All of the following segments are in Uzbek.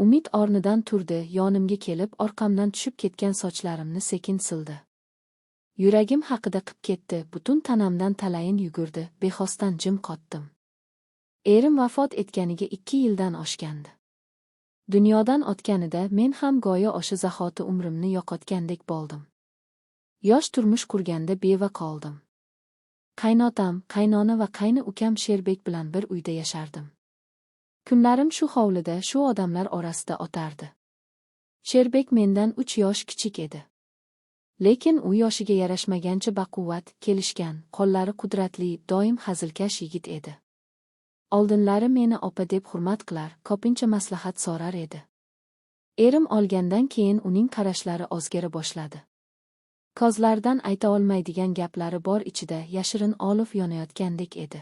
Umid o'rnidan turdi, yonimga kelib, orqamdan tushib ketgan sochlarimni sekin sildi. Yuragim haqida qip ketdi, butun tanamdan talayin yugurdi, bexosdan jim qotdim. Erim vafot etganiga 2 yildan oshgandi. Dunyodan o'tganida men ham go'yo o'sha zahoti umrimni yo'qotgandek bo'ldim. Yosh turmush qurganda beva qoldim. Qaynotam, qaynona va qayni ukam Sherbek bilan bir uyda yashardim. Kunlarim shu hovlida, shu odamlar orasida o'tardi. Sherbek mendan 3 yosh kichik edi. Lekin u yoshiga yarashmagancha baquvvat, kelishgan, qo'llari qudratli, doim hazilkash yigit edi. Oldinlari meni opa deb hurmat qilar, ko'pincha maslahat so'rar edi. Erim o'lgandan keyin uning qarashlari o'zgara boshladi. Ko'zlaridan ayta olmaydigan gaplari bor, ichida yashirin olov yonayotgandek edi.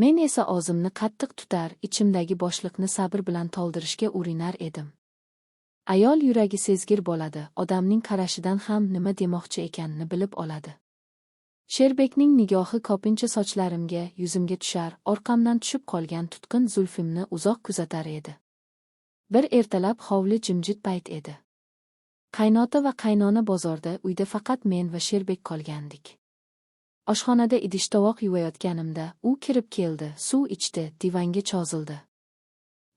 Men esa o'zimni qattiq tutar, ichimdagi bo'shliqni sabr bilan to'ldirishga urinar edim. Ayol yuragi sezgir bo'ladi, odamning qarashidan ham nima demoqchi ekanini bilib oladi. Sherbekning nigohi ko'pincha sochlarimga, yuzimga tushar, orqamdan tushib qolgan tutqin zulfimni uzoq kuzatar edi. Bir ertalab hovli jimjit payt edi. Qaynota va qaynona bozorda, uyda faqat men va Sherbek qolgandik. Oshxonada idish tovoq yuvayotganimda u kirib keldi, suv ichdi, divanga cho'zildi.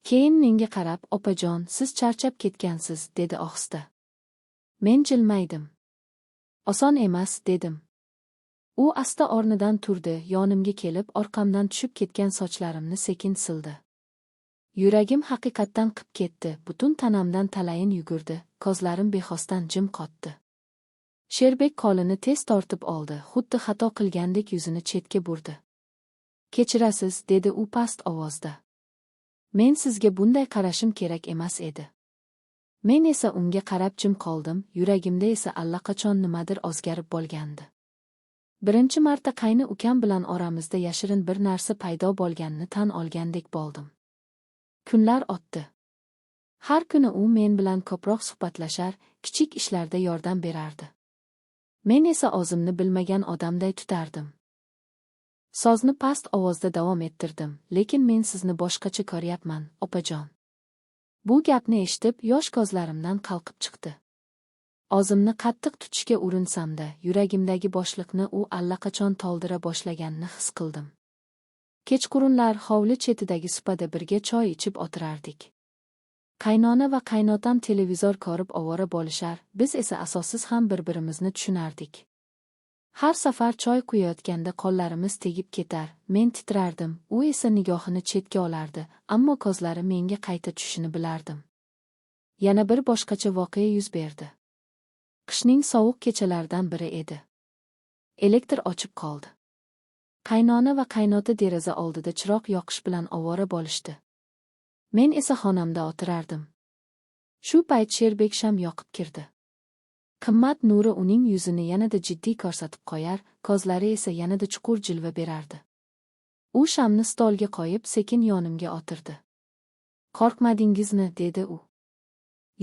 Keyin menga qarab, "Opajon, siz charchab ketgansiz", dedi ohista. Men jilmaydim. "Oson emas", dedim. U asta o'rnidan turdi, yonimga kelib, orqamdan tushib ketgan sochlarimni sekin sildi. Yuragim haqiqatdan qip ketdi, butun tanamdan talayin yugurdi, ko'zlarim bexosdan jim qotdi. Sherbek qo'lini tez tortib oldi, xuddi xato qilgandek yuzini chetga burdi. "Kechirasiz", dedi u past ovozda. "Men sizga bunday qarashim kerak emas edi." Men esa unga qarab jim qoldim, yuragimda esa allaqachon nimadir o'zgarib bo'lgandi. Birinchi marta qayni ukam bilan oramizda yashirin bir narsa paydo bo'lganini tan olgandek bo'ldim. Kunlar o'tdi. Har kuni u men bilan ko'proq suhbatlashar, kichik ishlarda yordam berardi. Men esa o'zimni bilmagan odamday tutardim. So'zni past ovozda davom ettirdim, "Lekin men sizni boshqacha ko'ryapman, opajon." Bu gapni eshitib, yosh ko'zlarimdan qalqib chiqdi. O'zimni qattiq tutishga urinsam-da, yuragimdagi bo'shliqni u allaqachon to'ldira boshlaganini his qildim. Kechqurunlar hovli chetidagi supada birga choy ichib o'tirardik. Qaynona va qaynotam televizor ko'rib ovora bo'lishar, biz esa asossiz ham bir-birimizni tushunardik. Har safar choy quyayotganda qo'llarimiz tegib ketar, men titrardim, u esa nigohini chetga olardi, ammo ko'zlari menga qayta tushishini bilardim. Yana bir boshqacha voqea yuz berdi. Qishning sovuq kechalaridan biri edi. Elektr o'chib qoldi. Qaynona va qaynota deraza oldida chiroq yoqish bilan ovora bo'lishdi. Men esa xonamda o'tirardim. Shu payt Sherbek sham yoqib kirdi. Qimmat nuri uning yuzini yanada jiddiy ko'rsatib qo'yar, ko'zlari esa yanada chuqur jilva berardi. U shamni stolga qo'yib, sekin yonimga o'tirdi. "Qo'rqmadingizmi?" dedi u.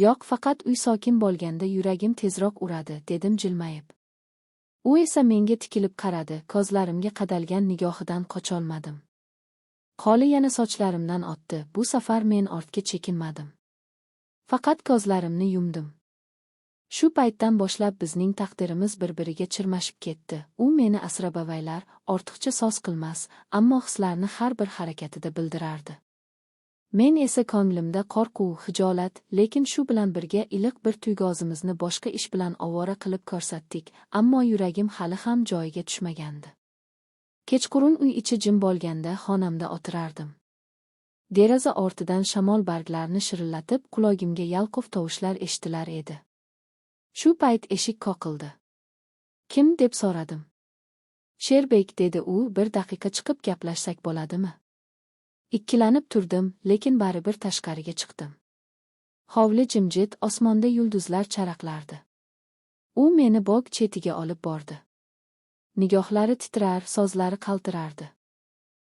"Yo'q, faqat uy sokin bo'lganda yuragim tezroq uradi", dedim jilmayib. U esa menga tikilib qaradi, ko'zlarimga qadalgan nigohidan qocholmadim. Qo'li yana sochlarimdan o'tdi, bu safar men ortga chekinmadim. Faqat ko'zlarimni yumdim. Shu paytdan boshlab bizning taqdirimiz bir-biriga chirmashib ketdi. U meni asrab-avaylar, ortiqcha so'z qilmas, ammo hislarini har bir harakatida bildirardi. Men esa ko'nglimda qo'rquv, hijolat, lekin shu bilan birga iliq bir tuyg'u. O'zimizni boshqa ish bilan ovora qilib ko'rsatdik, ammo yuragim hali ham joyiga tushmagandi. Kechqurun uy ichi jim bo'lganda xonamda o'tirardim. Deraza ortidan shamol barglarni shirillatib, qulog'imga yalqov tovushlar eshitilar edi. Shu payt eshik qoqildi. "Kim?" deb so'radim. "Sherbek", dedi u, "bir daqiqa chiqib gaplashsak bo'ladimi?" Ikkilanib turdim, lekin baribir tashqariga chiqdim. Hovli jimjit, osmonda yulduzlar charaqlardi. U meni bog' chetiga olib bordi. Nigohlari titrar, so'zlari qaltirardi.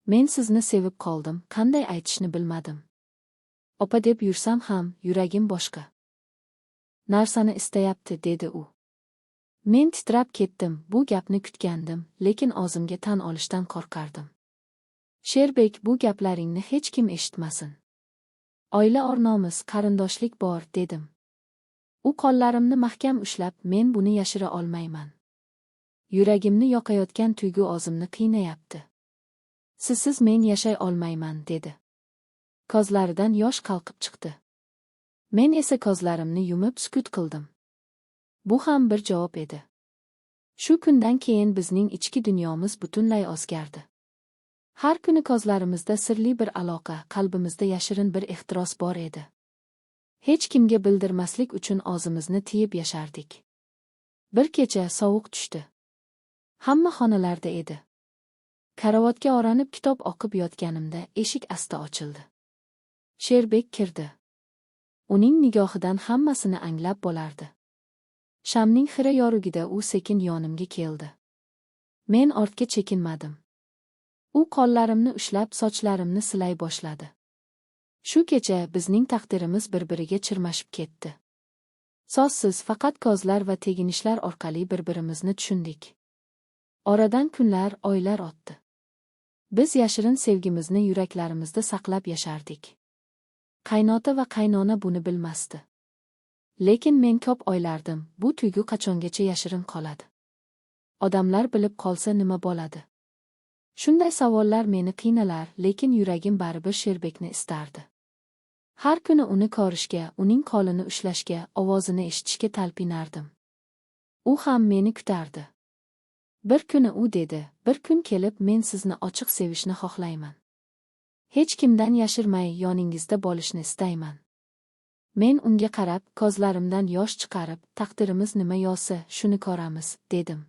"Men sizni sevib qoldim, qanday aytishni bilmadim. Opa deb yursam ham, yuragim boshqa narsani istayapti", dedi u. Men titrab ketdim, bu gapni kutgandim, lekin o'zimga tan olishdan qo'rqardim. "Sherbek, bu gaplaringni hech kim eshitmasin. Oila or-nomus, qarindoshlik bor, dedim. U qo'llarimni mahkam ushlab, men buni yashira olmayman. Yuragimni yoqayotgan tuyg'u o'zimni qiynayapti. Sizsiz men yashay olmayman, dedi. Ko'zlaridan yosh qalqib chiqdi. Men esa ko'zlarimni yumib sukut qildim. Bu ham bir javob edi. Shu kundan keyin bizning ichki dunyomiz butunlay o'zgardi. Har kuni ko'zlarimizda sirli bir aloqa, qalbimizda yashirin bir ehtiros bor edi. Hech kimga bildirmaslik uchun o'zimizni tiyib yashardik. Bir kecha sovuq tushdi. Hamma xonalarda edi. Karavotga o'ranib kitob o'qib yotganimda eshik asta ochildi. Sherbek kirdi. Uning nigohidan hammasini anglab bo'lardi. Shamning xira yorug'ida u sekin yonimga keldi. Men ortga chekinmadim. U qo'llarimni ushlab sochlarimni silay boshladi. Shu kecha bizning taqdirimiz bir-biriga chirmashib ketdi. So'zsiz, faqat ko'zlar va teginishlar orqali bir-birimizni tushundik. Oradan kunlar, oylar o'tdi. Biz yashirin sevgimizni yuraklarimizda saqlab yashardik. Qaynota va qaynona buni bilmasdi. Lekin men ko'p o'ylardim, bu tuyg'u qachongacha yashirin qoladi? Odamlar bilib qolsa nima bo'ladi? Shunday savollar meni qiynalar, lekin yuragim baribir Sherbekni istardi. Har kuni uni ko'rishga, uning qo'lini ushlashga, ovozini eshitishga talpinardim. U ham meni kutardi. Bir kuni u dedi, bir kun kelib men sizni ochiq sevishni xohlayman. Hech kimdan yashirmay yoningizda bo'lishni istayman. Men unga qarab, ko'zlarimdan yosh chiqarib, taqdirimiz nima yozsa, shuni ko'ramiz, dedim.